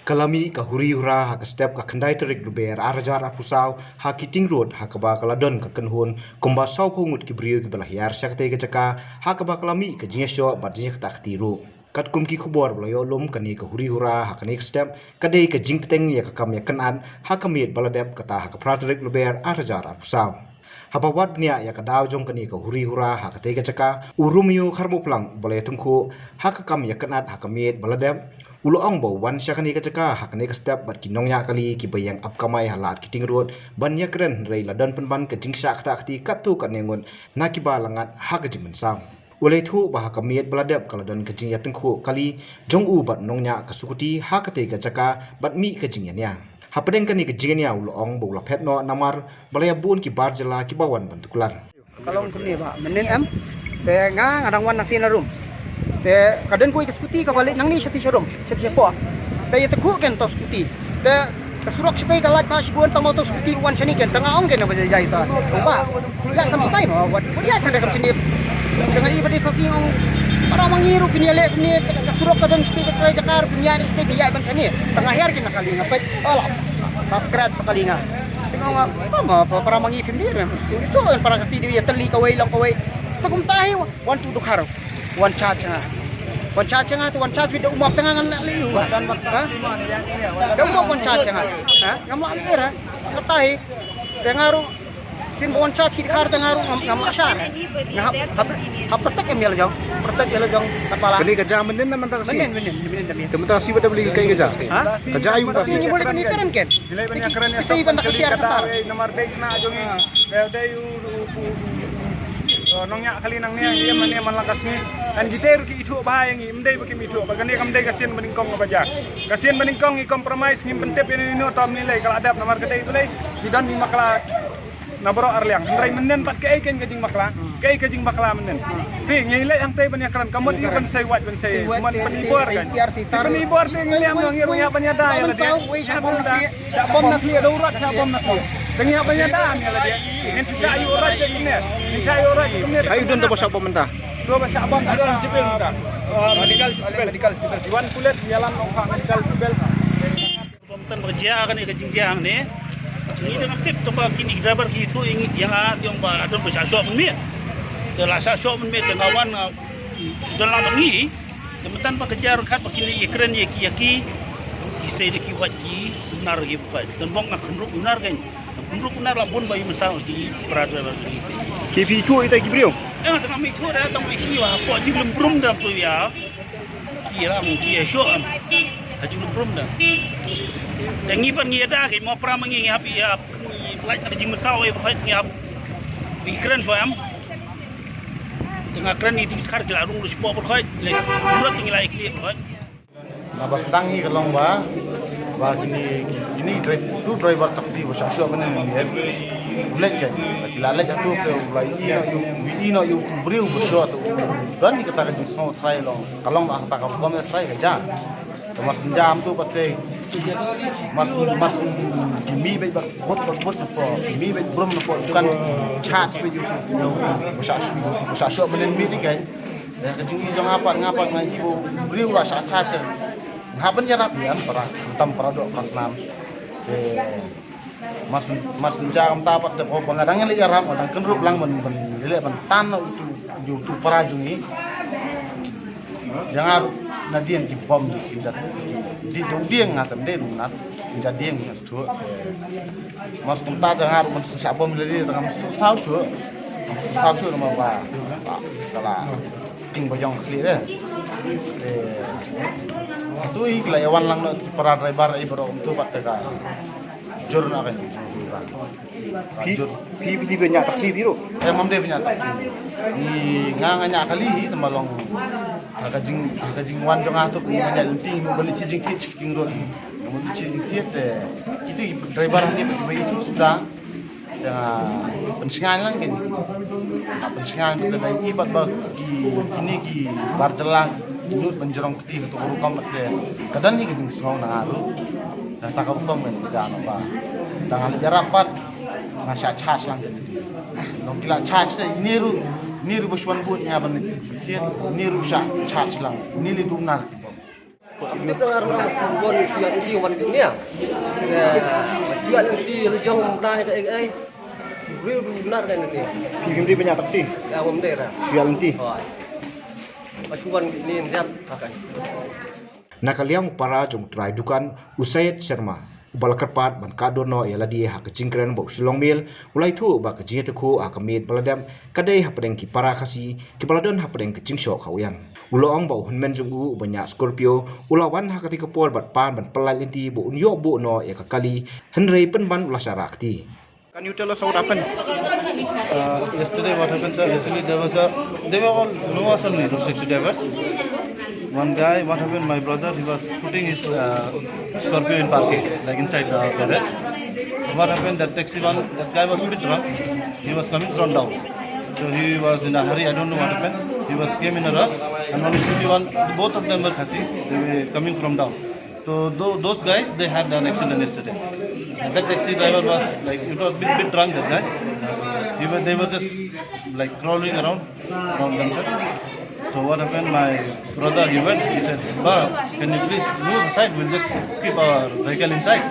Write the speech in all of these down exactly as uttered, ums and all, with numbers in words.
Ka la mih ka huri hura ha ka step ka khyndai tarik Lber ar hajar arphew saw ha Kiting Road, ha kaba ka la don ka kynhun kumba sawphew ngut ki briew kiba la hiar sha katei ka jaka, ha kaba ka la mih ka jingïashoh bad jingïakata kti ruh. Katkum ki khubor ba la ïoh lum, kane ka huri hura ha kane ka step ka dei ka jingpyrshang ïa ka kam ïakynad ha ka miet ba la dep, kata ha ka phra tarik Lber ar hajar arphew saw. Haba wad bniah ïa ka daw jong kane ka huri hura ha katei ka jaka, u Romeo Kharmawphlang ba la ïatyngkhuh ha ka kam ïakynad ha ka miet ba la dep, u la ong ba u wan sha kane ka jaka ha kane ka step bad ki nongñiah kali kiba ïeng ap kamai ha lad Kiting Road ban ïakren, hynrei la don pynban ka jingshah kata kti katto katne ngut na kiba la ngat ha ka jingmynsaw. U la ïathuh ba ha ka miet ba la dep ka la don ka jingïatyngkhuh kali jong u bad nongñiah ka scooty ha katei ka jaka bad mih ka jingïania. Hapdeng kane ka jingïania u la ong ba u la phet noh namar ba la ïa bun ki bar jylla kiba wan ban tuklar. Ka long kumne ba mynnin em, te nga nga dang wan na tin na rum. Te ka don kawei ka scooty kaba leit nangne sha ti sha rum, sha ti sha pok. Te ïa te khuh ken to scooty. Te ka surok shatei ka lait ba shibun, tang ma to scooty wan shane ken, te nga ong ken ba jai jai ta. Ba ïa kam stai ma wat ïa kan da kam shane. Te nga i ba dei Khasi ong para ma ngi ruh pynïaleh kumne, ka surok ka don shatei ka jaka ruh pynïaleh shatei, pynïaleh ban shane. Te nga hiar ken na kali nga peit. Alah. Ta scratch ta kali nga. Te nga ong, "Tang ma para ma ngi pyndir." Isto para Khasi dei ïa tylli kawei long kawei. Te kumta hi wan tu dukhar. Wan charge nga. Wan charge nga, te wan charge bit da u map te nga ngan leh leh u. Ha? Da u map wan charge nga. Ha? Ngam lah leh ra. Kata hi. Te nga ruh sien ba wan charge ki dukhar te nga ruh ngam, ngam lah shah. Nga hap, hap, hap protect em ïa la jong. Protect ïa la jong. Kata pala. Kane ka ja mynnin na mynta ka sngi? Mynnin, mynnin, mynnin da mynnin. Te mynta ka sngi ba da beli kai ka ja? Ha? Ka ja ïa mynta ka sngi? Ngi bol ban ïakren ken. Dei ban ïakren ïa ka, ki sa ban da ka tiar ka tar. Namar dei kane jong ngi. Dei, dei u, u, u, u, u, nongñiah kali nangne, ïa mane man la ka sngi. Kan kita ruh ki ithuh ba ïa ngi, ym dei ba kim ithuh ba kane kam dei ka sien ba nyngkong kaba ja. Ka sien ba nyngkong ngi compromise, ngim pyntip ïa ino ino, tom ni lei ka la dep namar ka dei balei ki don ki makla na baroh arliang. Hynrei mynnin pat kaei kein ka jingbakla? Kaei ka jingbakla mynnin? Phi ngi leh hangtei ban ïakren, ka mut ïa ban sei wait, ban sei, ban pynibor kan. Pynibor te ngi leh ngi ruh ïa ban ïada ïa lade. Shah bom na khlieh, da u rot shah bom na khlieh. Te ngi hap ban ïada ïa lade. Ngin sa shah ïa u rot te kumne. Ngin shah ïa u rot te kumne. Ai don da ba shah bom mynta. To ba shah bom. Ai don civil mynta. Medical civil. Medical civil. Wan pulit ïalam nongphah medical civil. Bym tang ba jia kane ka jingjia hangne. Ngi dang tip tang ba kine ki driver ki ithuh ïa ngi, ïa nga, ïa nga ba don ba shah shoh mynmiet. Te la shah shoh mynmiet te nga wan nga don lang ba ngi. Te mynta ba ka jia ryngkat ba kine ïakren ïa ki, ïa ki. Ki sei da ki wait ki nar ki ba wait. Te bok nga khynrup nar kein. Nga khynrup nar la bun ba ïa mynsaw ki para driver ki. Ki phi ithuh ita ki briew? Eh, tang ma ithuh da, tang ma ithuh ïa. Ko ji lem brum da tu ïa. Ki ram ki ïa shoh am. Ha ju lum prum da. Te ngi pan ngi ïada ki mo pram ngi ngi hap ïa. Ngi lait na ka jingmynsaw ïa ba hoi ngi hap. Ngi kren shuwa am. Te nga kren ngi ti khar ki la rung ruh shuwa ba hoi. Le rut ngi la ikli ba hoi. Na ba sdang ngi ka long ba. Ba kini kini driver, tu driver taxi ba shah shoh mynne ngi. Leit ka. Ki la leit atu ke u la i no ïa u, i no ïa u briew ba shoh tu. Don ngi kata ka jingsngew trai long. Ka long da kata ka bom trai ka ja. Te mar shen jam tu pat te. Mar shen, mar shen mi beit bad bot bad bot na po. Mi beit brum na po. Bukan chat beit ïa u. Ïa u. Ba shah shoh, ba shah shoh mynne mi ni kai. Ïa ka jingïohi jong nga pat, nga pat nga i ba u briew la shah chat. Nga hap ban ïarap ïa para, tam para doh para snam. Te mar shen, mar shen jam ta pat te ba nga dang leit ïarap, nga dang kynrup lang ban, ban leit ban tan na utu, utu para jong ngi. Ïa nga ruh na dieng ki bom ki da ki, di da u dieng nga tam dei ruh na, ki da dieng nga shu. Mas kumta da nga ruh ban shisha bom lei lei da ngam shu saw shu. Ngam shu saw shu namar ba, ba ka la ting ba jong khlieh de. Eh, tu i ki la ïa wan lang noh ki para driver i baroh kumtu pat te ka jur na ka. Phi, phi, phi dei ban ñiah taxi phi ruh? Eh, ngam dei ban ñiah taxi. Ngi, nga, nga ñiah kali hi, namar long ha ka jing, ha ka jingwan jong nga tu ngi ñiah lynti, ngi mut ban leit jingkit, jingkit ruh. Ngi mut ban leit jingkit, eh, itu driver hangne ba itu suda. Te nga pynshngaiñ lang kine ki. Nga pynshngaiñ ba ka dei i pat ba ki, kine ki bar jylla ki nud ban jrong kti kato ka rukom te ka don hi ka jingsngew na nga ruh. Te kata ka rukom kan ka ja noh ba. Te nga leit ïarap pat nga shah charge lang kine ki. Nong ki la charge te ine ruh, ine ruh ba shu wan bud ïa ban leit thied, ine ruh shah charge lang, ine leit duna ki bom. Ap tip na ngar na bon siat ti wan ni ya. Siat ti le jong na ka ai ai. Ri nar ka ni. Kim di banyak taksi. Ya, wam dei ra. Siat ti. Asuan ni ndiat akan. Na ka liang para jong trai dukan u Syed Sharma, uba la kyrpad ban kah dur noh ïa lade ha ka jingkren bad u Shillong Mail, u la ïathuh ba ka jingïatakhuh ha ka miet ba la dep ka dei hapdeng ki para Khasi kiba la don hapdeng ka jingshoh khawiang. U la ong ba u hynmen jong u uba ñiah Scorpio u la wan ha katei ka por bad pan ban pyllait lynti ba un ïoh buh noh ïa ka kali, hynrei pynban u la shah rah kti. Can you tell us what happened? Uh, yesterday what happened, sir? Actually, there was a, they were all, no one was on me, those taxi drivers. One guy, what happened, my brother, he was putting his uh, Scorpio in parking, like inside the garage. So what happened, that taxi one, that guy was a bit drunk. He was coming from down. So he was in a hurry, I don't know what happened. He was came in a rush, and one scooty one, both of them were Khasi. They were coming from down. So tho- those guys, they had an accident yesterday. And that taxi driver was like, it was a bit, bit drunk, that guy. He was, they were just like crawling around from themselves. So what happened? My brother, he went, he said, "Ba, can you please move aside? We'll just keep our vehicle inside."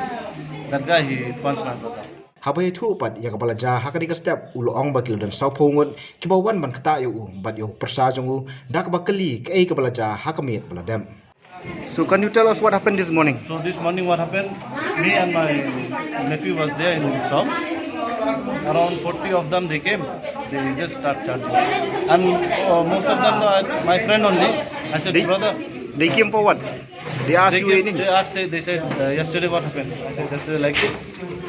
That guy, he punched my brother. Haba ïathuh pat ïa kaba la jia ha katei ka step, u la ong ba ki la don sawphew ngut kiba wan ban ktah ïa u bad ïa u pyrsa jong u da kaba kylli kaei kaba la jia ha ka miet ba la dep. So can you tell us what happened this morning? So this morning what happened? Me and my nephew was there in shop. Around forty of them they came. They just start charging us. And uh, most of them are my friend only. I said, they, "Brother." They came for what? They asked they you came, anything? They asked, they said, uh, "Yesterday what happened?" I said, "Yesterday like this."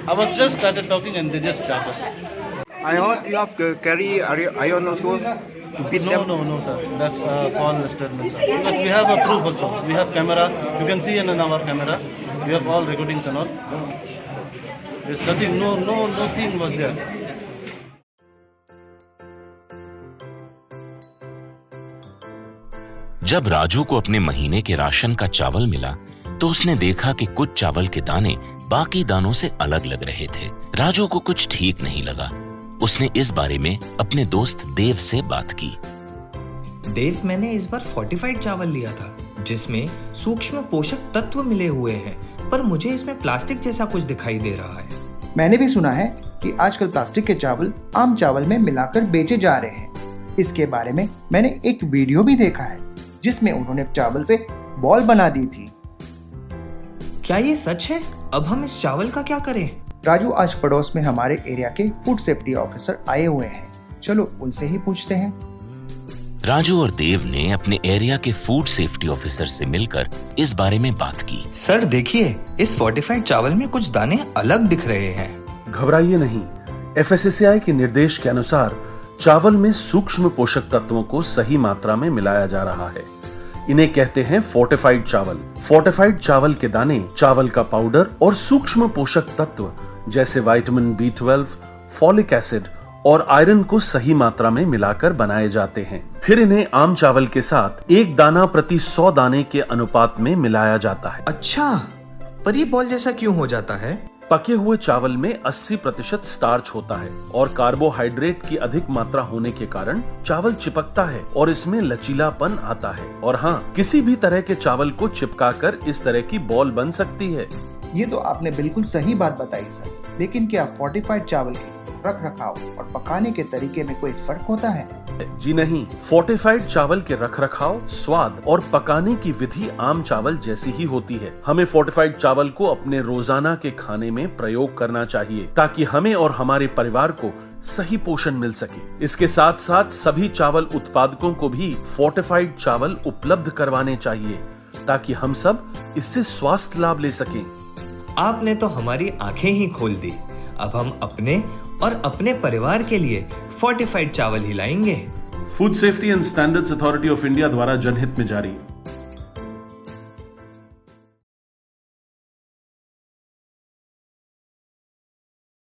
I was just started talking and they just charged us. I heard you have uh, carry iron also to beat no, them. No, no, sir. That's uh, false statement, sir. Because we have a proof also. We have camera. You can see in our camera. We have all recordings and all. There's nothing. No, no, nothing was there. जब राजू को अपने महीने के राशन का चावल मिला, तो उसने देखा कि कुछ चावल के दाने बाकी दानों से अलग लग रहे थे। राजू को कुछ ठीक नहीं लगा। उसने इस बारे में अपने दोस्त देव से बात की। देव, मैंने इस बार फोर्टिफाइड चावल लिया था, जिसमें सूक्ष्म पोषक तत्व मिले हुए हैं, पर मुझे इसमें प्लास्टिक जैसा कुछ दिखाई दे रहा है। मैंने भी सुना है कि आजकल प्लास्टिक के चावल आम चावल में मिलाकर बेचे जा रहे हैं। इसके बारे में मैंने एक वीडियो भी देखा है, जिसमें उन्होंने चावल से बॉल बना दी थी। क्या ये सच है? अब हम इस चावल का क्या करें? राजू, आज पड़ोस में हमारे एरिया के फूड सेफ्टी ऑफिसर आए हुए हैं, चलो उनसे ही पूछते हैं। राजू और देव ने अपने एरिया के फूड सेफ्टी ऑफिसर से मिलकर इस बारे में बात की। सर, देखिए, इस फोर्टिफाइड चावल में कुछ दाने अलग दिख रहे हैं। घबराइए नहीं, एफएसएसएआई के निर्देश के अनुसार चावल में सूक्ष्म पोषक तत्वों को सही मात्रा में मिलाया जा रहा है। इन्हें कहते हैं फोर्टिफाइड चावल। फोर्टिफाइड चावल के दाने चावल का पाउडर और सूक्ष्म पोषक तत्व जैसे vitamin B twelve, folic acid और आयरन को सही मात्रा में मिलाकर बनाए जाते हैं। फिर इन्हें आम चावल के साथ एक दाना प्रति सौ दाने के अनुपात में मिलाया जाता है। अच्छा, पर ये बॉल जैसा क्यों हो जाता है? पके हुए चावल में अस्सी प्रतिशत स्टार्च होता है और कार्बोहाइड्रेट की अधिक मात्रा होने के कारण चावल चिपकता है और इसमें लचीलापन आता है। और हाँ, किसी भी तरह के चावल को चिपकाकर इस तरह की बॉल बन सकती है। ये तो आपने बिल्कुल सही बात बताई सर, लेकिन क्या फोर्टिफाइड चावल के रख रखाव और पकाने के तरीके में कोई फर्क होता है? जी नहीं, फोर्टिफाइड चावल के रख रखाव, स्वाद और पकाने की विधि आम चावल जैसी ही होती है। हमें फोर्टिफाइड चावल को अपने रोजाना के खाने में प्रयोग करना चाहिए, ताकि हमें और हमारे परिवार को सही पोषण मिल सके। इसके साथ साथ सभी चावल उत्पादकों को भी फोर्टिफाइड चावल उपलब्ध करवाने चाहिए, ताकि हम सब इससे स्वास्थ्य लाभ ले सकें। आपने तो हमारी आंखें ही खोल दी। अब हम अपने और अपने परिवार के लिए फोर्टिफाइड चावल ही लाएंगे। Food Safety and Standards Authority of India द्वारा जनहित में जारी।